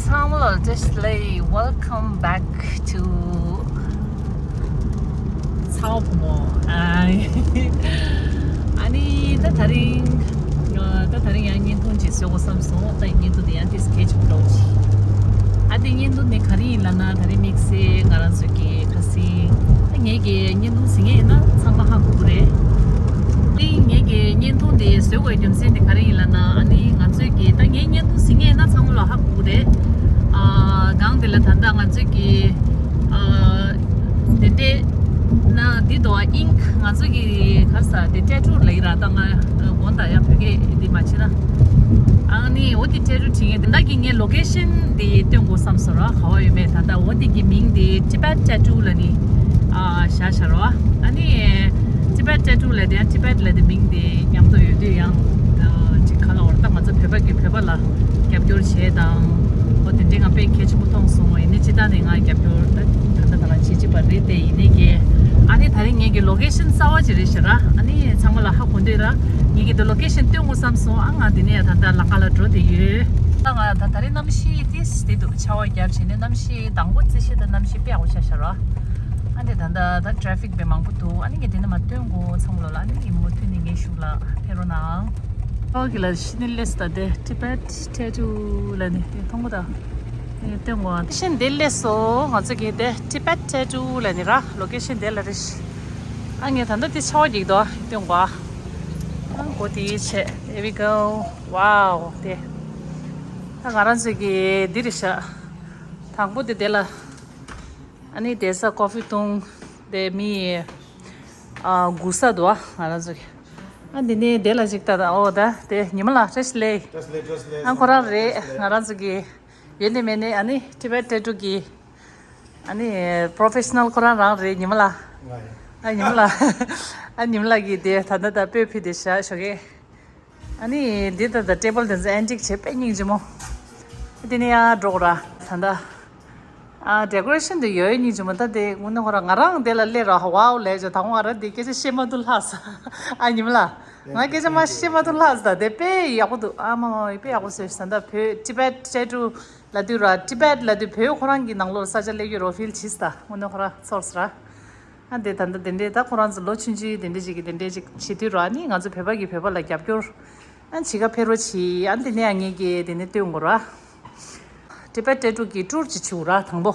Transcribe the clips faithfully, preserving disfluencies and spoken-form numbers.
ཚང་མ་ལ་བཀྲ་ཤིས་བདེ་ལེགས། Welcome back to ཚ་བ་བུ་མོ། ཨ་ཨ་ནི་ད་དེ་རིང་ད་དེ་རིང་ཡང་བརྙན་ཐུང་ཅིག་བཟོ་དགོས་བསམ་སོང་། ད་བརྙན་ཐུང་དེ་ཡང་ཏིས་སྐད་ཆ་མི་འདྲ་བོ་ཅིག་ཨ་དེ་བརྙན་ཐུང་དེ་ག་རེ་ཡིན་ལབ་ན། དེ་རིང་དམིགས་བསལ་ང་རང་ཚོ་གི་ཁ་སང་། ད་ངེད་ཀྱི་བརྙན་ཐུང་གཟིགས་མཁན་ཡིན་ན་ཚང་མ་ཧ་གོ་གི་རེད། དེ་ངེད་ཀྱི་བརྙན་ཐུང་དེ་བཟོ་དགོས་རྒྱུ་མཚན་དེ་ག་རེ་ཡིན་ལབ་ན། ཨ་ནི་ང་ཚོས་ཀྱི་ད་ངའི་བརྙན་ཐུང་གཟིགས་མཁན་ཡིན་ན་ཚང་མ་ལ་ཧ་གོ་གི་རེད། ཨ་སྒང་དེ་ལ་ད་ལྟ་ང་ཚོས་ཀྱི་ཨ་དེ་འདྲས་ན་འདི་དོ་ཨིང་ང་ཚོ་གི་ག་ས་དེ་ཊེ་ཊུ་ལ་ཡི་ར། ད་ང་དགོངས་དག་ཡང་བོད་སྐད་འདི་མ་བྱེད་ན། ཨ་ནི་འོ་དེ་ཊེ་ཊུ་བྲིས་མཁན་དེ་འདྲ་གི་ངས་ལོ་ཀེ་ཤན་དེ་སྟོན་དགོས་བསམ་སོང་ར། ག་བ་ཡོད་མེད། ད་ལྟ་འོ་དེ་གི་མིང་དེ་ཊི་བེཊ་ཊེ་ཊུ་ལ་ནི་ཨ་བཞག་བཞག་ར། ཨ་ནི་ཊི་བེཊ་ཊེ་ཊུ་ལ་དེ་ཡང་ཊི་བེཊ་ལ་དེ་མིང་དེ་མཉམ་དུ་ཡོད་དུས་ཡང་ཅིག་ག་ལ་བར་ད་ང་ཚོ་བོད་པ་གི་བོད་པ་ལ་རྒྱབ་སྐྱོར་བྱེད་དང་། འོ་དེ་འདྲའི་ང་དཔེ་གལ་ཆེན་པོ་མཐོང་སོང་། ཡིན་ནའི་སྤྱི་བཏང་ནས་ང་རྒྱབ་སྐྱོར་ད་ད་ད་ལ་བྱེད་ཀྱི་པ་རེད། དེ་ཡིན་ནའི་གི་ཨ་ནི་ད་རིང་ངེད་ཀྱི་ལོ་ཀེ་ཤན་གསར་བ་ཅིག་རེད་ཤག་ར། ཨ་ནི་ཚང་མ་ལ་ཧ་གོ་འདོད་ར། ངེད་ཀྱི་དེ་ལོ་ཀེ་ཤན་སྟོན་དགོས་བསམ་སོང་། ཨ་ང་དེ་ནས་ད་ལྟ་ལ་ཀ་ལ་འགྲོ་བསྡད་ཡོད། ད་ང་ད་ད་རིང་གནམ་གཤིས་ཏིས་དེ་འདུག་ཆར་པ་བརྒྱབ་བྱས་ནས་གནམ་གཤིས་དང་པོ་རྩི་ཤིང་དང་གནམ་གཤིས་དཔེ་ཡག་པོ་ཆགས་ཤག་ར། ཨ་ནི་ད་ལྟ་ད་ཊེ་ཕིག་དཔེ་མང་པོ་འདུག་ཨ་ནི་ངས་དེ་ནས་མར་སྟོན་དགོས། ཚང་མ་ལོ་ལ་ཨ་ནི་མུ་མཐུད་ནས་ངའི་གཞུག་ལ་ཕེབས་རོགས་གནང་། ཨོ་གི་ལ་ཤི་ནི་ལེས་ད་དེ་ཊི་བེཊ་ཊེ་ཊུ་ལ་ནི་དེ་མཐོང་གོ་ད། ཨེ་སྟོན་དགོས། ལོ་ཀེ་ཤན་དེ་སླེབས་སོང་། ང་ཚོ་གི་དེ་ཊི་བེཊ་ཊེ་ཊུ་ལ་ནི་ར། ལོ་ཀེ་ཤན་དེ་ལ་རེད། ཨ་ངས་ད་ལྟ་དེ་ཆར་པ་རྒྱག་དོ་སྟོན་དགོས། ཨ་གོ་དེ་ཆེ། Here we go. Wow. དེ་ད་ང་རང་ཚོ་གི་འདི་རེད་ཤག་དང་པོ་དེ་དེ་ལ། ཨ་ནི་དེ་ས་ཀོ་ཕི་བཏུང་། དེ་མི་ཨ་སྒུག་ས་འདུག་ཨ་ང་རང་ཚོ་གི། ཨ་འདི་ནས་དེ་ལ་ཅིག་ལྟ་ད། ཨོ་ད་དེ་ཉི་མ་ལགས་བཀྲ་ཤིས་བདེ་ལེགས། བཀྲ་ཤིས་བདེ་ལེགས། བཀྲ་ཤིས་བདེ་ལེགས། ཨ་ཁོ་རང་རེད། བཀྲ་ཤིས་བདེ་ལེགས། ང་རང་ཚོ་གི་ཡོད་ནི་མེད་ནི་ཨ་ནི་ཊི་བེཊ་ཊེ་ཊུ་གི་ཨ་ནི་པྲོ་ཕེ་ཤ་ནལ་ཁོ་རང་རང་རེད། ཉི་མ་ལགས། ང་རེད། ཨ་ཉི་མ་ལགས། ཨ་ཉི་མ་ལགས་ཀྱིས་དེ་ད་ལྟ་ད་སྤོས་ཕུལ་དེ་བཞག་ཞོགས་ཀས། ཨ་ནི་འདི་ལྟ་ད་ཊེ་བལ་དེ་ཚོ་ཨེན་ཊིག་བྱས་དཔེ་སྙིང་རྗེ་མོ། དེ་ནས་ཡར་འགྲོ་ར་ད་ལྟ། ཨ་ཌེ་ཀོ་རེ་ཤན་དེ་ཡོད་སྙིང་རྗེ་མོ། ད་དེ་དངོས་གནས་ཁོ་རང་ང་རང་དེ་ལ་སླེབས་ར་ཝའོ་ལས་བྱ་དང་བ་ར། དེ་སྐད་ཆ་བཤད་མ་ཐུབ་ལྷག་ས། ཨ་ཉི་མ་ལགས། ང་སྐད་ཆ་མ་བཤད་མ་ཐུབ་ལྷག་ས། ད་དེ་དཔེ་ཡག་པོ་འདུག་ཨ་མ་མ་དཔེ་ཡག་པོ་བཟོས་ཤག་ད་བོད་ཊི་བེཊ་ཊེ་ཊུ་ལབ་དུས་ར། ཊི་བེཊ་ལབ་དུས་བོད་ཁོ་རང་གི་ནང་ལོགས་ས་ཆ་སླེབས་ཡོད་རོ་ཕིལ་བྱས་ད། དངོས་གནས་ཁོ་རང་ཚོར་སོང་ར། ཨ་འདི་ད་ལྟ་དེ་འདྲས་ད་ཁོ་རང་ཚོ་ལོ་ཆུང་ཆུང་དེ་འདྲས་ཅིག་གིས་དེ་འདྲས་ཅིག་བྱེད་དུས་ར། ཨ་ནི་ང་ཚོ་བོད་པ་གིས་བོད་པ་ལ་རྒྱབ་སྐྱོར་ཨ་བྱེད་ག་ཕེབས་རོགས་བྱེད། ཨ་འདི་ནས་ཨ་ངེད་ཀྱིས་དེ་ནས་སྟོན་དགོས་ར། ཊི་བེཊ་ཊེ་ཊུ་གི་ཊུར་ཅིག་བྱེད་དགོས་ར་དང་པོ།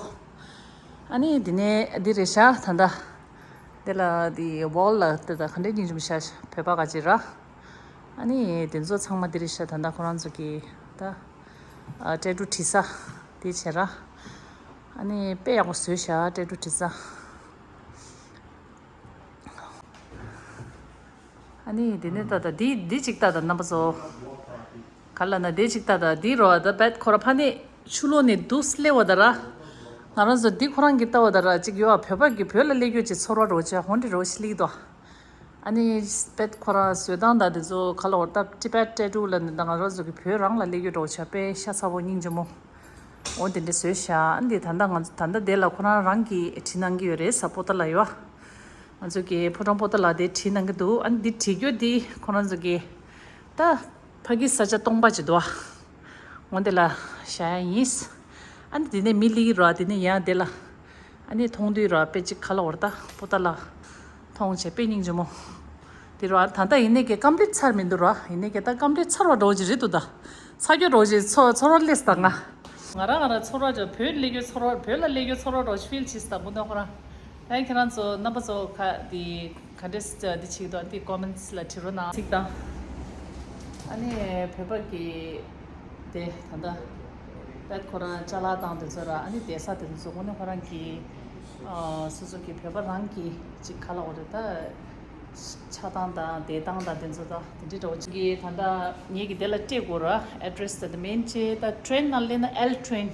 ཨ་ནི་དེ་ནས་འདི་རེད་ཤག་ད་ལྟ་དེ་ལ་དེ་ཝོལ་ལ་དེ་ད་ག་འདྲས་སྙིང་རྗེ་མོ་ཤག་བོད་པ་ག་ཅིག་ར། ཨ་ནི་དེ་ཚོ་ཚང་མ་འདི་རེད་ཤག་ད་ལྟ་ཁོ་རང་ཚོ་གི་ད་ཨ་ཊེ་ཊུ་བྲིས་ས་དེ་བྱས་ར། ཨ་ནི་དཔེ་ཡག་པོ་བཟོས་ཤག་ཊེ་ཊུ་བྲིས་ས། ཨ་ནི་དེ་ནས་ད་ད་འདི་འདི་གཅིག་ལྟ་ད་རྣམ་པ་ཚོ། ག་ལ་ན་འདི་གཅིག་ལྟ་ད། འདི་རོ་ད་བེཊ་ཁོ་ར་ཕ་ནས་ཆུ་ལོག་ནས་འདུག་སེ་སླེབས་པ་ད་ར། ང་རང་ཚོ་འདི་ཁོ་རང་གིས་ལྟ་བ་ད་ར་གཅིག་ཡོད་ཨ། བོད་པ་གིས་བོད་ལ་སླེབས་རྒྱུ་ཅིག་ཚོར་བ་རོ་ཆ་ཧོན་ཏི་རོ་ཤི་ལིག་དོ། ཨ་ནི་བེཊ་ཁོ་ར་བཟོས་སྟངས་ད་འདི་ཚོ་ག་ལ་བར་ད་ཊི་བེཊ་ཊེ་ཊུ་ལ་ནི་ད་ང་རང་ཚོ་གི་བོད་རང་ལ་སླེབས་རྒྱུ་རོ་ཆ་དཔེ་ཤ་ཚ་པོ་སྙིང་རྗེ་མོ། འོ་དེ་འདྲ་བཟོས་ཤག་ཨ་འདི་ད་ལྟ་ང་ད་ལྟ་དེ་ལ་ཁོ་རང་རང་གིས་བྲིས་གནང་གི་ཡོད་རེད་ས། པོ་ཏ་ལ་ཡོད་ཨ། ང་ཚོ་གི་ཕོ་བྲང་པོ་ཏ་ལ་དེ་བྲིས་གནང་གི་འདུག་ཨ་འདི་བྲིས་རྒྱུ་འདི་ཁོ་རང་ཚོ་གི་ད་ཕ་གི་ས་ཆ་སྟོང་པ་ཅིག་འདུག་ཨ། འོ་འདི་ལ་བཞག་ཡ་ཡིན། ཨ་འདི་དེ་ནས་མི་ལི་ར་དེ་ནས་ཡང་དེ་ལ་ཨ་ནི་མཐོང་དུས་ར་དཔེ་ཅིག་ག་ལ་བར་ད་པོ་ཏ་ལ་མཐོང་བྱས་དཔེ་སྙིང་རྗེ་མོ། དེ་ར་ད་ལྟ་ཡིན་ནའི་གི་ཀམ་པི་ལིཊ་ཚར་མི་འདུག་ར། ཡིན་ནའི་གི་ད་ཀམ་པི་ལིཊ་ཚར་བ་འདྲ་བོ་ཅིག་རེད་འདུག་ད་ཚར་རྒྱུ་འདྲ་བོ་ཅིག་ཚོ་ཚོར་བ་སླེབས་ད་ང་། ང་རང་ང་རང་ཚོར་བ་འདྲ་བོད་སླེབས་རྒྱུ་ཚོར་བ་བོད་ལ་སླེབས་རྒྱུ་ཚོར་བ་འདྲ་བོ་ཕིལ་བྱེད་ད་མུ་ནག་ཁོ་རང་། ད་ཁྱེད་རང་ཚོ་རྣམ་པ་ཚོ་ཁ་དེ་ག་འདྲས་འདི་བྱེད་འདུག་དེ་ཀོ་མེན་ཊི་ལ་བྲིས་རོགས་གནང་། ཚིག་དང་། ཨ་ནི་བོད་པ་གི་དེ་ད་ལྟ་བེཊ་ཁོ་རང་ཅ་ལག་དང་དེ་ཚོ་ར། ཨ་ནི་བསྡད་ས་དེ་ཚོ་དངོས་གནས་ཁོ་རང་གི་ཨ་སོ་སོ་གི་བོད་པ་རང་གི་ཅིག་ག་ལ་འོ་རེད་ད། ཆགས་སྟངས་དང་བསྡད་སྟངས་དང་དེ་ཚོ་དང་དེ་འདྲའི་འདྲ་བོ་ཅིག་གི་ད་ལྟ་ངེད་ཀྱི་དེ་ལ་སྤྲད་དགོས་ར། ཨེ་ཌི་རེ་སི་དེ་མེན་ཅེ་ད་ཊེ་རེན་ནང་སླེབས་ན་ཨེལ་ཊེན།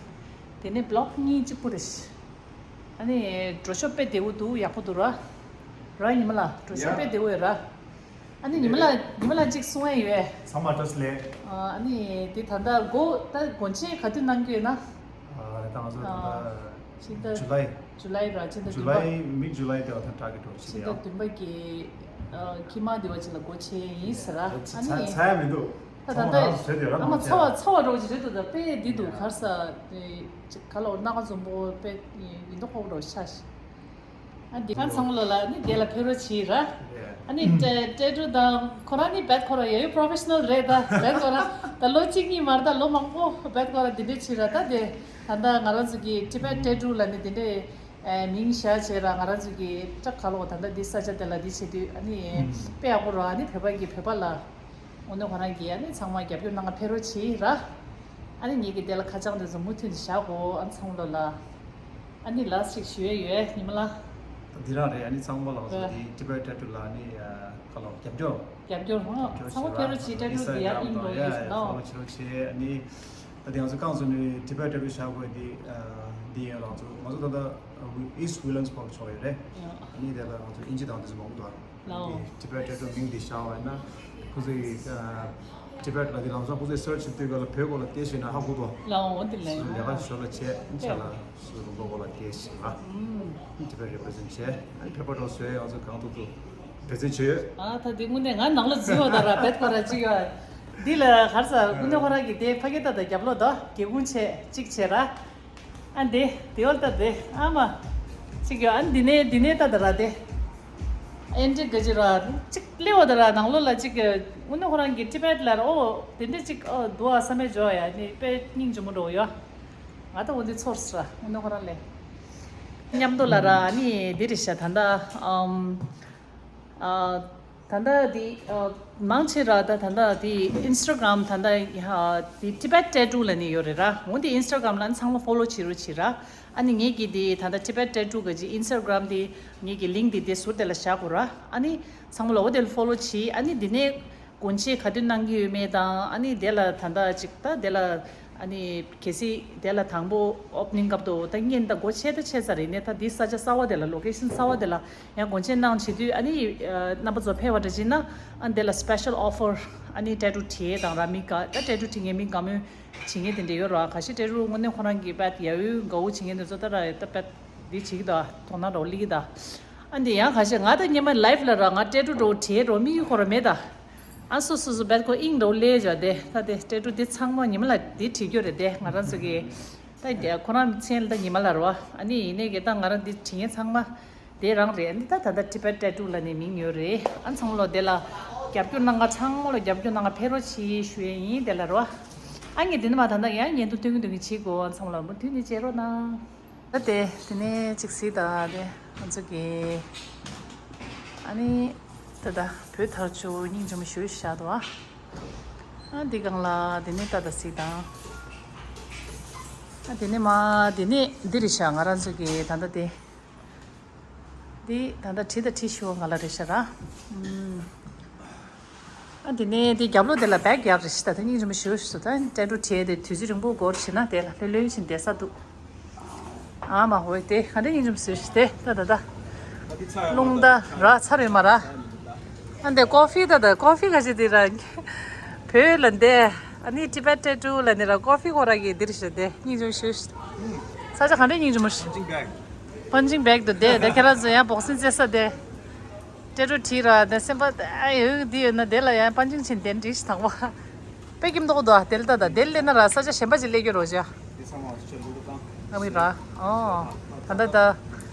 དེ་ནས་བྷི་ལོག་གཉིས་གཅིག་པུ་རེད། ཨ་ནི་འགྲོ་ཕྱོགས་དཔེ་བདེ་བོ་འདུག་ཡག་པོ་འདུག་ར། ར་ཉི་མ་ལགས་འགྲོ་ཕྱོགས་དཔེ་བདེ་བོ་ཡོད་ར། ཨ་ནི་ཉི་མ་ལགས་ཉི་མ་ལགས་གཅིག་གསུང་ཡ་ཡོད། ཚང་མ་བཀྲ་ཤིས་བདེ་ལེགས། ཨ་ནི་དེ་ད་ལྟ་སྒོ་ད་སྒོ་ཆེན་ག་དུས་གནང་གི་ཡོད་ན། ཨ་ད་ང་ཚོ་ད་ལྟ་ཕྱི་ཟླ་ཇུ་ལའི། ཇུ་ལའི་ར་ཕྱི་ཟླ་བདུན་པ། ཇུ་ལའི་མིཌ་ཇུ་ལའི་དེ་བ་ཐང་དྲག་གི་འགྲོ་ཕྱི་ཟླ་བདུན་པ་གི་ཨ་ཁྱི་མ་དེ་བ་ཅིག་ལ་སྒོ་ཕྱེ་ཡིན་ཟེར་ར། ཨ་ནི་ཚ་ཡ་མི་འདུག་ད་ད་ད་ཨ་མ་ཚ་བ་ཚ་བ་རོགས་ཀྱི་རེད་འདུག་ད་དཔེ་འདི་འདུག་གར་ས་ག་ལ་འོ་སྣ་ཁ་འཛོམས་པོ་དཔེ་ཡིན་མདོག་ཁ་པོ་རོགས་ཆགས་ཤིག་ཨ་འདི་ང་ཚང་ལོ་ལ་ནི་དེ་ལ་ཕེབས་རོགས་བྱེད་ར། ཨ་ནི་ཏྲེ་ཏྲེ་ཀྲུ་དང་ཁོ་རང་ནི་བེད་ཁོ་ར་ཡ་ཡོ་པྲོ་ཕེ་ཤ་ནལ་རེད། ད་བེད་ཁོ་ར་ད་ལོ་གཅིག་གཉིས་མ་རེད། ད་ལོ་མང་པོ་བེད་ཁོ་ར་འདི་འདྲས་བྱེད་ར། ད་དེ་ད་ད་ང་རང་ཚོ་གི་ཊི་བེད་ཏྲེ་ཀྲུ་ལ་ནི་འདི་འདྲས་མིང་བཞག་བྱས་ར། ང་རང་ཚོ་གི་ཏྲ་ག་ལོ་ད་ད་འདི་ས་ཆ་དེ་ལ་འདི་བྱེད་དུས་ཨ་ནི་དཔེ་ཡག་པོ་ར། ཨ་ནི་བོད་པ་གི་བོད་པ་ལ་འོ་ནི་ཁོ་རང་གིས་ཨ་ནི་ཚང་མ་རྒྱབ་སྐྱོར་གནང་ག་ཕེབས་རོགས་བྱེད་ར། ཨ་ནི་ངེད་ཀྱི་དེ་ལ་ཁ་བྱང་དེ་ཚོ་མུ་མཐུད་ནས་བཞག་གོ་ཨ་ཚང་ལོ་ལ། ཨ་ནི་ལ་སི་ཅིག་ཞུ་ཡས་ཡོད་ཉི་མ་ལ། འདི་རང་རེད། ཨ་ནི་ཚང་མ་ལ་ང་ཚོ་འདི་ཊི་བེད་ཏྲེ་ཀྲུ་ལ་ཨ་ནི་ཁ་ལོ་རྒྱབ་སྐྱོར། རྒྱབ་སྐྱོར་ཧོ་ཚང་མ་ཕེབས་རོགས་བྱེད། ཏྲེ་ཀྲུ་འདི་ཡ་ཨིན་ལོ་ཡོད་ཟེར་ནོ། ཕོ་ལོ་བྱེད་རོགས་བྱེད། ཨ་ནི་ད་དེ་ང་ཚོ་རྐང་བཙུགས་ནས་ཊི་བེད་ཏྲེ་ཀྲུ་བཞག་དགོས་འདི་འདི་ཡོད། ང་ཚོ་ང་ཚོ་ད་ལྟ་ཨིསཊ་ཝི་ལམ་སི་བྷག་ཕྱོགས་ཡོད་རེད། ཨ་ནི་དེ་ལ་ང་ཚོ་དབྱིན་ཇི་དང་དེ་ཚོ་མང་པོ་འདུག་ལའོ། ཊི་བེད་ཏྲེ་ཀྲུ་མིང་འདི་བཞག་པ་ཡིན་ན་ཁོ་ཚོ་ཡི་ཊི་བེད་ལ་འདི་ལམ་སང་ཁོ་ཚོས་སར་ཆི་དུས་ག་ལ་བོད་སྐོར་ལ་བལྟས་ཤེས་ན་ཧ་གོ་དོ། ལའོ་འོ་འདི་ལས་སུ་ལས་ཀ་ཞོར་ལ་བྱས་ཨིན་ཆ་ལ་སུ་རུ་ལོ་སྐོར་ལ་བལྟས་ཤེས་ལ་ཊི་བེད་རེ་པི་རེ་ཛེན་བྱས། ཨ་ནི་ཕེབས་པ་འགྲོ་བཟོས་ང་ཚོ་གང་ཐུབ་ཐུབ་འབད་བརྩོན་བྱས་ཡོད། ཨ་ད་འདི་དངོས་གནས་ང་ནང་ལ་འཛུལ་བ་ད་ར་བེད་ཁོ་ར་ཅིག་ཡོད། འདི་ལ་གར་ས་དངོས་གནས་ཁོ་ར་གི་དེ་ཕ་གི་ད་ད་རྒྱབ་ལོ་ད་སྒེའུ་ཁུང་བྱས་གཅིག་བྱས་ར། ཨ་འདི་དེ་འོལ་ལྟ་དེ་ཨ་མ། ཅིག་ཡོད། ཨ་འདི་ནས་འདི་ནས་ལྟ་དེ་ར་དེ། ཨེ་འདྲི་ག་ཅི་ར་ཅིག་སླེབས་འོ་དེ་ར་ནང་ལོགས་ལ་ཅིག་དངོས་གནས་ཁོ་རང་གི་ཊི་བེད་ལ་ར་ཨོ་དེ་འདྲ་ཅིག་ཨོ་འདུག་ཨ་བསམ་མེད་འཇོག་ཡ་ནི་དཔེ་སྙིང་རྗེ་མོ་འགྲོ་ཡོད། ང་ད་འོ་འདི་ཚོར་སི་ར་དངོས་གནས་ཁོ་རང་ལས། མཉམ་དུ་ལ་ར་ནི་འདི་རེད་ཤག་ད་ལྟ་ཨམ། ཨ། ད་ལྟ་འདི་ཨ། མང་ཆེ་ར་ད་ད་ལྟ་འདི་ཨིན་སི་ཊ་གྷ་རམ་ད་ལྟ་ཡ་འདི་ཊི་བེད་ཏྲེ་ཀྲུ་ལ་ནི་ཡོད་རེད་ར། འོ་འདི་ཨིན་སི་ཊ་གྷ་རམ་ལ་ཚང་མ་ཕོ་ལོ་བྱེད་རོགས་བྱེད་ར། ཨ་ནི་ངེད་ཀྱི་འདི་ད་ལྟ་ཊི་བེད་ཏྲེ་ཀྲུ་ག་ཅི་ཨིན་སི་ཊ་གྷ་རམ་འདི་ངེད་ཀྱི་ལིང་ཀི་འདི་དེ་ཟུར་དེ་ལ་བཞག་གོ་ར། ཨ་ནི་ཚང་མ་ལ་འོ་དེ་ལ་ཕོ་ལོ་བྱེད། ཨ་ནི་འདི་ནས་སྒོ་འབྱེད་ག་དུས་གནང་གི་ཡོད་མེད་དང་ཨ་ནི་དེ་ལ་ད་ལྟ་ཅིག་ད་དེ་ལ། ཨ་ནི་གལ་སྲིད་དེ་ལ་དང་པོ་ཨོ་པ་ནིང་སྐབས་དུ་ད་བརྙན་ད་སྒོ་ཕྱེ་ད་ཕྱེ་ཚར་རེད་ནས། ད་འདི་ས་ཆ་གསར་བ་དེ་ལ་ལོ་ཀེ་ཤན་གསར་བ་དེ་ལ་ཡང་སྒོ་འབྱེད་གནང་བྱེད་དུས་ཨ་ནི་རྣམ་པ་ཚོ་ཕེབས་པ་འདྲ་བྱེད་ན་ཨ་འདི་ལ་སི་པེ་ཤལ་ཨོ་ཕར་ཨ་ནི་ཏྲེ་ཀྲུ་བྲིས་དང་ར་མི་དགའ་ད་ཏྲེ་ཀྲུ་བྲིས་ངན་མི་དགའ་མོས་བྱེད་ངན་དེ་འདྲ་ཡོད་ར། ཁ་ཤས་ཏྲེ་ཀྲུ་དངོས་གནས་ཁོ་རང་གི་བད་ཡ་ཡུ་དགའ་བོ་བྱེད་ངན་དེ་ཚོ་ད་ར་ད་བད་འདི་བྱེད་ཀྱི་ད་དོ་སྣང་རོགས་སླེབས་ཀྱི་ད། ཨ་འདི་ཡང་ཁ་ཤས་ང་ད་སྙེ་མ་ལའིབ་ལ་ར་ང་ཏྲེ་ཀྲུ་འགྲོ་བྲིས་རོགས་མི་ཡུ་ཁོ་ར་མེད་ད། ཨ་སོ་སོ་སོ་བད་ཁོ་ཨིང་འགྲོ་ལེ་བྱ་དེ་ད་དེ་ཏྲེ་ཀྲུ་དེ་ཚང་མ་ཉི་མ་ལ་དེ་བྲིས་རྒྱུ་རེད་དེ། ང་རང་ཚོ་གི་ད་དེ་ཁོ་རང་མཚན་ལ་ད་ཉི་མ་ལ་རོ། ཨ་ནི་ཡིན་ནའི་གི་ད་ང་རང་དེ་བྲིས་ངན་ཚང་མ་དེ་རང་རེད། ཨ་ནི་ད་ད་ད་ཊི་བེད་ཏྲེ་ཀྲུ་ལ་ནི་མིང་ཡོད་རེད། ཨ་ཚང་མ་ལོ་དེ་ལ་རྒྱབ་སྐྱོར་གནང་ག་ཚང་མ་ལོ་རྒྱབ་སྐྱོར་གནང་ག་ཕེབས་རོགས་བྱེད་ཞུ་ཡས་ཡིན་དེ་ལ་རོ། ཨ་ངས་དེ་ནི་མ་ད་ད་ཡང་ཉན་དུ་ཐོན་གི་འདུག་གི་བྱེད་དགོས། ཨ་ཚང་མ་ལོ་མུ་མཐུད་ནས་བྱེད་རོགས་གནང་། ད་དེ་དེ་ནས་ཅིག་གཟིགས་དང་དེ་ང་ཚོ་གི་ཨ་ནི་ད་ད་བོད་དར་ཆུ་སྙིང་རྗེ་མོ་ཞུ་བཞག་འདུག་ཨ། ཨ་འདི་སྒང་ལ་དེ་ནས་ད་ད་གཟིགས་དང་། ཨ་དེ་ནས་མ་དེ་ནས་འདི་རེད་ཤག་ང་རང་ཚོ་གི་ད་ད་དེ་འདི་ད་ད་བྲིས་ད་བྲིས་ཞུ་བ་ང་ལ་རེད་ཤག་ར། ཨུམ། ཨ་དེ་ནས་དེ་རྒྱབ་ལོགས་དེ་ལ་བེག་རྒྱབ་རེད་ཤག་ད་དེ་སྙིང་རྗེ་མོ་ཞུ་ཞུ་ད་ཏྲེ་ཀྲུ་བྲིས་དེ་དུས་ཚོད་རིང་པོ་འགོར་བྱས་ན་དེ་ལ་ལྷོད་ལྷོད་བཞིན་བསྡད་ས་འདུག་ཨ་མ་ཧོས་དེ་ག་འདྲ་སྙིང་རྗེ་མོ་ཞུ་ཞུ་དེ་ད་ད་ད་རླུང་ད་ར་ཚར་ཡོད་མ་ར། ཨ་འདི་ཀོ་ཧྥི་ད་ད་ཀོ་ཧྥི་ག་ཅི་དེ་ར་བོད་ལ་འདས། ཨ་ནི་ཊི་བེད་ཏྲེ་ཀྲུ་ལ་ནི་ར་ཀོ་ཧྥི་ཁོ་ར་གི་འདིར་ཞུ་དེ་སྙིང་རྗེ་མོ་ཞུ་ཞུ། ས་ཆ་ག་འདྲ་སྙིང་རྗེ་མོ་ཞུ། པན་ཅིང་བེག་དུ་དེ་དེ་ཁྱེད་རང་ཚོ་ཡང་བོག་སིང་རྩེ་ས་དེ། ཏྲེ་ཀྲུ་བྲིས་ར་དེ་སེམས་པ་ཨ་ཡོད་འདི་ཡོད་ན་དེ་ལ་ཡང་པན་ཅིང་ཕྱིན་དེ་འགྲིག་ཞིག་དང་བ། དཔེ་ཀྱིམ་ཏོག་དོ་དེ་ལ་ད་ད་དེ་ལ་སླེབས་ན་ར་ས་ཆ་གཞན་པ་ཅིག་སླེབས་རྒྱུ་རོ་ཅ། ཨ་མི་ར། ཨོ། ད་ད་ད།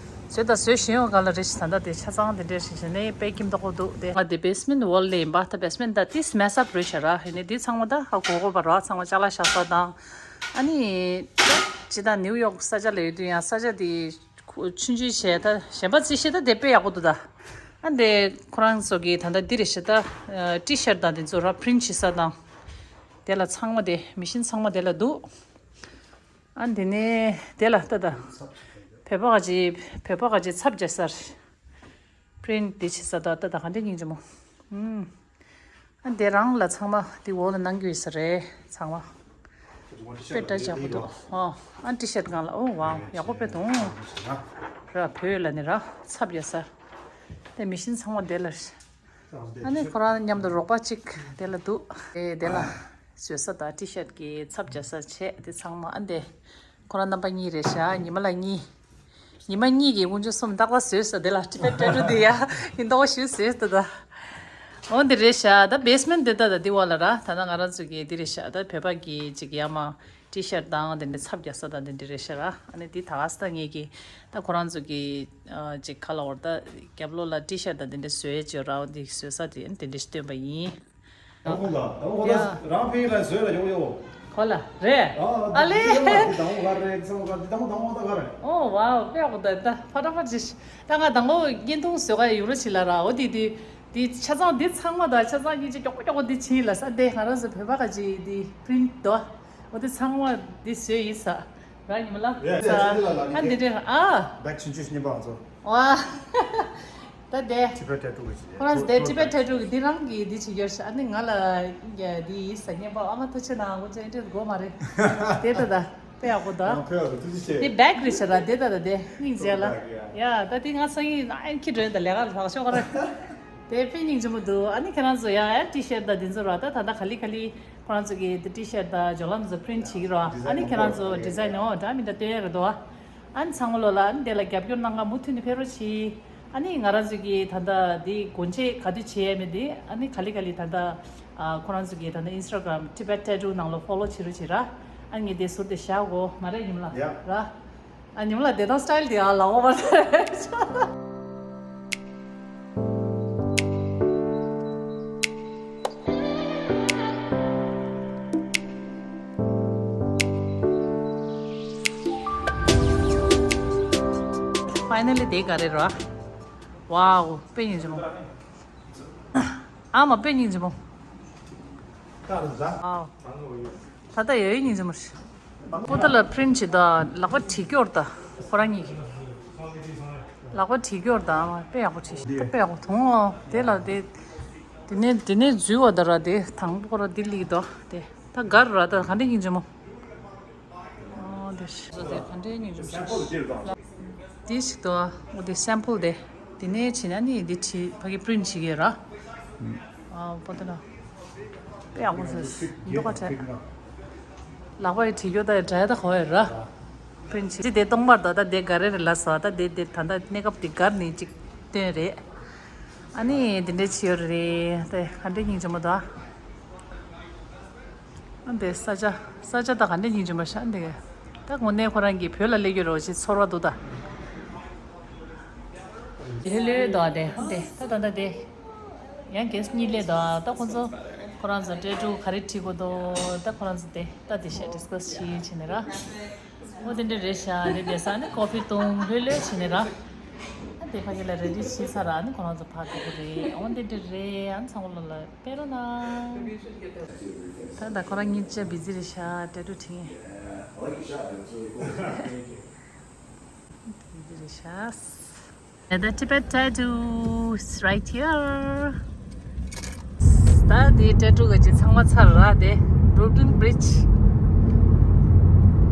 བཟོས་ད་བཟོས་ཤེས་ཡོང་ག་ལ་རེ་ཞིག་ད་ད་དེ་ཆ་ཚང་དེ་འདྲས་ཞིག་བྱས་ནས་དཔེ་ཀྱིམ་ཏོག་འདུག་དེ། ང་དེ་བེ་སི་མེན་ཝོལ་ལ་ཡིན་པ་ད་བེ་སི་མེན་ད་དེ་མེ་སབ་རེད་ཤག་ར། ཡིན་ནས་དེ་ཚང་མ་ད་ཧ་གོ་གོ་བ་ར་ཚང་མ་ཅ་ལག་བཞག་ས་དང་། ཨ་ནི། ཇི་ད་ནིའུ་ཡོག་ས་ཆ་ལ་ཡོད་དུས་ཡང་ས་ཆ་དེ། ཆུང་ཆུང་བྱས་ད་གཞན་པ་རྩིས་བཤད་ད་དེ་དཔེ་ཡག་པོ་འདུག་ད། ཨ་འདི་ཁོ་རང་ཚོ་གི་ད་ལྟ་འདི་རེད་ཤག་ད། ཊི་ཤར་དང་དེ་ཚོ་ར་པི་རིན་བྱེད་ས་དང་། དེ་ལ་ཚང་མ་དེ་མི་ཤིན་ཚང་མ་དེ་ལ་འདུག་ཨ་འདི་ནས་དེ་ལ་ད་ད། བོད་པ་ག་ཅི་བོད་པ་ག་ཅི་ཚབ་རྒྱག་ས་རེད། པི་རིན་དེ་བྱེད་ས་ད་ད་ད་ག་འདྲ་སྙིང་རྗེ་མོ། ཨུམ། ཨ་འདི་རང་ལ་ཚང་མ་འདི་འོག་ལ་གནང་གི་ཡོད་ས་རེད་ཚང་མ། དཔེ་འདྲ་ཡག་པོ་འདུག་ཨོ། ཨ་ཊི་ཤར་སྒང་ལ་ཨོ་ཝའོ་ཡག་པོ་དཔེ་འདུག་ར་བོད་ལ་ནི་ར་ཚབ་རྒྱག་ས། དེ་མི་ཤིན་ཚང་མ་དེ་ལ། ཨ་ནི་ཁོ་རང་མཉམ་དུ་རོགས་པ་གཅིག་དེ་ལ་འདུག་དེ་དེ་ལ་བཟོས་ས་དང་ཊི་ཤར་གི་ཚབ་རྒྱག་ས་བྱས་དེ་ཚང་མ་ཨ་འདི། ཁོ་རང་རྣམ་པ་གཉིས་རེད་ཤག་ཉི་མ་ལ་གཉིས། ཉི་མ་གཉིས་ཀྱིས་དཀོན་མཆོག་གསུམ་ཏག་ཏག་བཟོས་ས་དེ་ལ་ཊི་བེད་ཏྲེ་ཀྲུ་དེ་ཡ་ཡིན་མདོག་ཞུ་བཟོས་ཏེ་ད། འོ་འདི་རེད་ཤག་ད་བེ་སི་མེན་ཊི་འདི་ད་ད་འདི་བ་ལ་ར། ད་ད་ང་རང་ཚོ་གི་འདི་རེད་ཤག་ད་བོད་པ་གི་ཅིག་ཡ་མ་ཊི་ཤར་ཊི་དང་དེ་འདྲ་ཚབ་རྒྱག་ས་དང་དེ་འདྲ་རེད་ཤག་ར། ཨ་ནི་འདི་ད་ག་ས་ད་ངེད་ཀྱི་ད་ཁོ་རང་ཚོ་གི་ཨ་ཅིག་ག་ལ་བར་ད་རྒྱབ་ལོགས་ལ་ཊི་ཤར་ཊི་དང་དེ་འདྲ་བཟོས་ཅིག་ཡོད་ར། འོ་འདི་བཟོས་ས་དེ་ཨ་ནི་དེ་འདྲ་ཞིག་སྟོན་པ་ཡིན། དང་ཁོང་ལ་དང་ཁོང་ཡ། ད་རང་ཕིང་ལ་བཟོས་ལ་ཡོང་ཡོང་། ཁོ་ལ་རེད། ཨ་ཨ་ལེ། འདི་ཡོང་ལ་འདི་དང་ཁོང་ག་རེད། འདི་ཚང་མ་ག་འདི་དང་ཁོང་དང་ཁོང་ད་ག་རེད། ཨོ་ཝའོ་དཔེ་ཡག་པོ་འདུག་ད་ཕ་ཏྲ་ཕ་ཅི་ཤི། ད་ང་དང་ཁོང་བརྙན་ཐུང་བཟོ་ག་ཡོང་རོགས་བྱེད་ལ་ར། འོ་དེ་དེ་དེ་ཆ་ཚང་འདི་ཚང་མ་ད་ཆ་ཚང་གི་ཅི་མགྱོགས་པོ་མགྱོགས་པོ་འདི་བྱིན་ལ་ས། དེ་ང་རང་ཚོ་བོད་པ་ག་ཅི་འདི་པི་རིན་ཊི་དོ། འོ་དེ་ཚང་མ་འདི་བཟོས་ཡིན་ས། ར་ཉི་མ་ལ་ཡ་ས། ཡ་ཡ་ལ་ལ་ཨ་ནི་འདི་འདྲ་ཨ། བེག་ཆུང་ཆུང་ཞིག་ཉན་པ་ང་ཚོ། ཨ། ད་དེ། ཊི་བེཊ་ཊེ་ཊུ་གི་ཁོ་རང་ཚོ་དེ་ཊི་བེཊ་ཊེ་ཊུ་གི་འདི་རང་གི་འདི་བྱེད་རྒྱུ་ཞིག་ཨ་ནི་ང་ལ་ཡ་འདི་ཡིན་ས་ཉན་པ། ཨ་མ་ཐུགས་ཆེ་གནང་། འོ་ཅན་འདྲ་དགོས་མ་རེད། དེ་ད་ད་དཔེ་ཡག་པོ་ད། ཡང་ཕེབས་ཐུགས་རྗེ་ཆེ། འདི་བེག་རེད་ཤག་ར། དེ་ད་ད་དེ་སྙིང་རྗེ་ལ། ཡ་ད་འདི་ང་སང་ཉིན་ཨ་ཁྱི་འདྲ་ད་ལས་ཀ་ལ་ལྷག་ཤོག་ག་ར། དེ་དཔེ་སྙིང་རྗེ་མོ་འདུག་ཨ་ནི་ཁྱེད་རང་ཚོ་ཡ་ཡ་ཊི་ཤར་ཊི་ད་འདི་ཚོ་ར་ད་ད་ད་ག་ལི་ག་ལི། ཁོ་རང་ཚོ་གི་དེ་ཊི་ཤར་ཊི་དང་ཇོ་ལམ་ཚོ་པི་རིན་ཊི་བྱེད་ཀྱི་རོ། ཨ་ནི་ཁྱེད་རང་ཚོ་ཌི་ཛའིན་ནོ་འདྲ་མི་འདྲ་སྟོན་ཡ་རེད་དོ། ཨ་ནི་ཚང་མ་ལོ་ལ་ཨ་ནི་དེ་ལ་རྒྱབ་སྐྱོར་གནང་ག་མུ་མཐུད་ནས་ཕེབས་རོགས་གྱིས། ཨ་ནི་ང་རང་ཚོ་གི་ད་ལྟ་འདི་སྒོ་འབྱེད་ག་དུས་བྱེད་ཡ་མེད་དེ། ཨ་ནི་ག་ལེ་ག་ལེ་ད་ལྟ་ཨ་ཁོ་རང་ཚོ་གི་ད་ལྟ་ཨིན་སི་ཊ་གྷ་རམ་Tibet Tattoo ནང་ལོ་ཕོ་ལོ་བྱེད་རོགས་གྱིས་ར། ཨ་ནི་ངས་དེ་ཟུར་དེ་བཞག་གོ་མ་རེད་ཉི་མ་ལ་ཡ། ར། ཨ་ཉི་མ་ལ་བདེ་ཐང་སི་ཊལ་དེ་ཨ་ལ་འོ་བར་ཐལ། ཕའི་ནལ་ལི་དེ་ག་རེ་ར། ཝའོ་དཔེ་སྙིང་རྗེ་མོ། ཨ་མ་དཔེ་སྙིང་རྗེ་མོ། ད་རེད་ཟ། ཨའོ། ད་ལྟ་ཡོད་ཡོད་སྙིང་རྗེ་མོ་རེད། པོ་ཏ་ལ་པི་རིན་ཊི་བྱེད་དང་ལག་པ་བྲིས་སྐྱོར་དང་ཁོ་རང་གཉིས་ཀྱིས། ལག་པ་བྲིས་སྐྱོར་དང་ཨ་མ་དཔེ་ཡག་པོ་བྲིས་ཤག་དཔེ་ཡག་པོ་མཐོང་ཨོ། དེ་ལ་དེ། དེ་ནས་དེ་ནས་འཛུལ་བ་ད་ར་དེ་དང་པོ་ར་དེ་ལིག་དོ་དེ། ད་གར་ར་ད་ག་འདྲ་སྙིང་རྗེ་མོ། ཨོ་དེ་ཤི་ཟོ་དེ་ག་འདྲའི་སྙིང་རྗེ་མོ་ཞིག་དེ་ཞིག་ཏུ་འོ་དེ་སེམ་པལ་དེ། དེ་ནས་བྱས་ན་ནི་དེ་བྲིས་ཕ་གི་པི་རིན་ཊི་བྱེད་ཀྱི་ར། ཨ་པོ་ཏ་ན། དཔེ་ཡག་པོ་བཟོས་མདོག་ཁ་བྲལ། ལག་པ་ཡི་བྲིས་རྒྱུ་ད་ཡི་དྲ་ཡ་ད་གོ་ཡ་ར། པི་རིན་ཊི་བྱེད་དེ་སྟོང་པར་ད་ད་དེ་ག་རེ་རེད་ལ་ས་ད་དེ་དེ་ད་ད་གནས་སྐབས་དེ་གར་ནི་ཅིག་སྟོན་རེད། ཨ་ནི་དེ་འདྲས་བྱེད་ཡོད་རེད་དེ་ག་འདྲས་སྙིང་རྗེ་མོ་ད། ཨ་འདི་ས་ཆ་ས་ཆ་ད་ག་འདྲ་སྙིང་རྗེ་མ་ཤ་འདི། ད་དངོས་གནས་ཁོ་རང་གི་བོད་ལ་སླེབས་རྒྱུ་རོ་ཞེས་ཚོར་བ་འདུག་ད། ལྷོད་ལྷོད་འདུག་ཨ་དེ་ཨ་དེ་ད་ད་ད་དེ། ཡང་གེས་གཉིས་སླེབས་འདུག་ཨ། ད་ཁོ་ཚོ་ཁོ་རང་ཚོ་ཊེ་ཊུ་ག་རེ་བྲིས་དགོས་འདུག་ད་ཁོ་རང་ཚོ་དེ་ད་དེ་བཤད་ཌི་སི་ཀ་སི་བྱེད་བྱེད་ནས་ར། འོ་དེ་འདྲ་རེད་ཤག་དེ་བསྡད་ས་ནི་ཀོ་ཕི་བཏུང་ལྷོད་ལྷོད་བྱེད་ནས་ར། ཨ་དེ་ཕ་གི་ལ་རེ་ཌི་བྱེད་ཚར་ར་ནི་ཁོ་རང་ཚོ་ཕར་འགྲོ་གི་རེད། འོ་དེ་འདྲ་རེད། ཨ་ཚང་མ་ལོ་ལ། དཔེ་རོ་ན། ད་ད་ཁོ་རང་གཉིས་ཆ་བི་ཛི་རེད་ཤག་ཊེ་ཊུ་བྲིས། བི་ཛི་རེད་ཤག་ད་ད་Tibet tattoo is right here. ད་དེ་ཊེ་ཊུ་ག་ཅི་ཚང་མ་ཚར་ར་དེ། Brooklyn Bridge.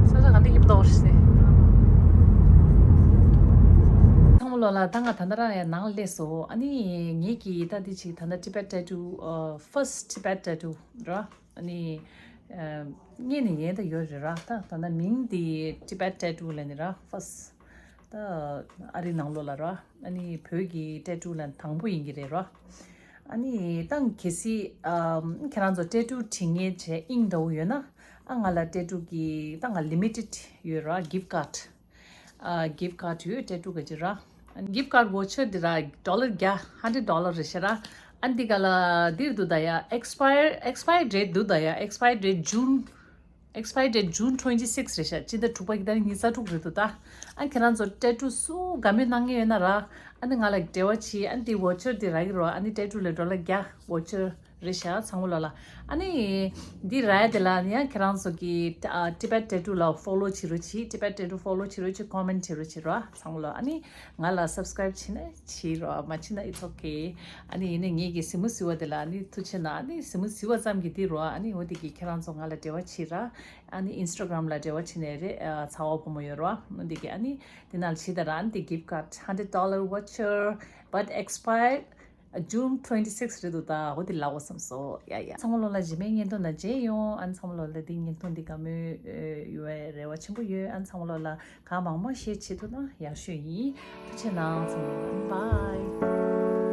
ས་ཆ་ག་འདི་ཡིབ་ཏོག་ཞེ། ཚང་མ་ལོ་ལ་ད་ང་ད་ད་རང་ཡང་ནང་སླེབས་སོ། ཨ་ནི་ངེད་ཀྱིས་ད་འདི་ཅིག་ད་ད་Tibet tattoo, first Tibet tattoo ར། ཨ་ནི། ཨ། རྙེད་ནས་ཉན་ད་ཡོད་རེད་ར། ད་ད་ལྟ་མིང་འདི་Tibet tattoo ལབ་ནི་ར། ཧྥ་སི། ད་ཨ་རི་ནང་ལོགས་ལ་ར། ཨ་ནི་བོད་ཀྱི་ཊེ་ཊུ་ལ་དང་པོ་ཡིན་གྱི་རེད་ར། ཨ་ནི་ད་གལ་སྲིད་ཨམ་ཁྱེད་རང་ཚོ་ཊེ་ཊུ་བྲིས་མཁན་བྱས་དབྱིངས་འདྲ་བོ་ཡོད་ན། ཨ་ང་ལ་ཊེ་ཊུ་གི་ད་ང་ལི་མི་ཊེཌ་ཡོད་ར། གིཕ་ཊི་ཀཌ། ཨ། གིཕ་ཊི་ཀཌ་ཡོད། ཊེ་ཊུ་ག་ཅི་ར། གིཕ་ཊི་ཀཌ་ཝོ་ཆར་འདི་ར་ཌོ་ལར་བརྒྱ། ཧན་ཌེཌ་ཌོ་ལར་རེད་ཤག་ར། ཨ་འདི་ག་ལ་འདིར་འདུག་ད་ཡ། ཨེག་སི་པ་ཡར་ཨེག་སི་པ་ཡར་ཌེཊ་འདུག་ད་ཡ། ཨེག་སི་པ་ཡར་ཌེཊ་ཇུན། ཨེག་སི་པ་ཡར་ཌེཊ་ཇུན་ཊུ་ཝེན་ཊི་སིགས་རེད་ཤག་སྤྱི་ཟླ་དྲུག་པ་གི་ཏ་རིག་ཉི་ཤུ་རྩ་དྲུག་རེད་འདུག་ད། ཨ་ཁྱེད་རང་ཚོ་ཊེ་ཊུ་སུ་དགའ་མོས་གནང་མཁན་ཡོད་ན་ར། ཨ་ནི་ང་ལ་འབྲེལ་བ་བྱེད། ཨ་ནི་འདི་ཝོ་ཆར་འདི་རག་གི་རོ། ཨ་ནི་ཊེ་ཊུ་ལ་ཌོ་ལར་བརྒྱ་ཝོ་ཆར། རེད་ཤག་ཚང་མ་ལོ་ལ། ཨ་ནི། འདི་ར་ཡ་དེ་ལ་ནི་ཡང་ཁྱེད་རང་ཚོ་གི་ཨ། Tibet tattoo ལ་ཕོ་ལོ་བྱེད་རོགས་གྱིས། Tibet tattoo ཕོ་ལོ་བྱེད་རོགས་གྱིས། ཀོ་མེན་ཊི་བྱེད་རོགས་གྱིས་ར། ཚང་མ་ལོ། ཨ་ནི། ང་ལ་སབ་སི་ཀ་རེབ་བྱེད་ན་བྱེད་རོགས། མ་བྱེད་ན་it's okay. ཨ་ནི་ཡིན་ནའི་ངེད་ཀྱི་གཟིགས་མོ་གཟིགས་པ་དེ་ལ་ཨ་ནི་ཐུགས་རྗེ་གནང་། ཨ་ནི་གཟིགས་མོ་གཟིགས་པ་ཙམ་གྱིས་འདི་རོ། ཨ་ནི་འོ་དེ་གི་ཁྱེད་རང་ཚོ་ང་ལ་འབྲེལ་བ་བྱེད་ར། ཨ་ནི་ཨིན་སི་ཊ་གྷ་རམ་ལ་འབྲེལ་བ་བྱེད་ནས་རེད། ཨ། ཚ་བ་བུ་མོ་ཡོད་རོ། འོ་དེ་གི་ཨ་ནི་དེ་ནང་ལ་བྱེད་ད་ར། ཨ་ནི་དེ་གིཕ་ཊི་ཀཌ་ཧན་ཌེཌ་ཌོ་ལར་ཝོ་ཆར། But expired June twenty six རེད་འདུག་ད་འོ་དེ་ལབ་དགོས་བསམ་སོང་། ཡ་ཡ། ཚང་མ་ལོ་ལ་རྗེས་མའི་བརྙན་ཐུང་ནང་མཇལ་ཡོང་། ཨ་ནི་ཚང་མ་ལོ་ལ་འདི་བརྙན་ཐུང་འདི་དགའ་མོས་ཡོད་པའི་རེ་བ་ཆེན་པོ་ཡོད། ཨ་ནི་ཚང་མ་ལོ་ལ་གང་མང་མང་ཤེར་བྱེད་ཐུབ་ན་ཡག་ཤོས་ཡིན། ཐུགས་རྗེ་གནང་། ཚང་མ་ལོ་ལ་བྷའི།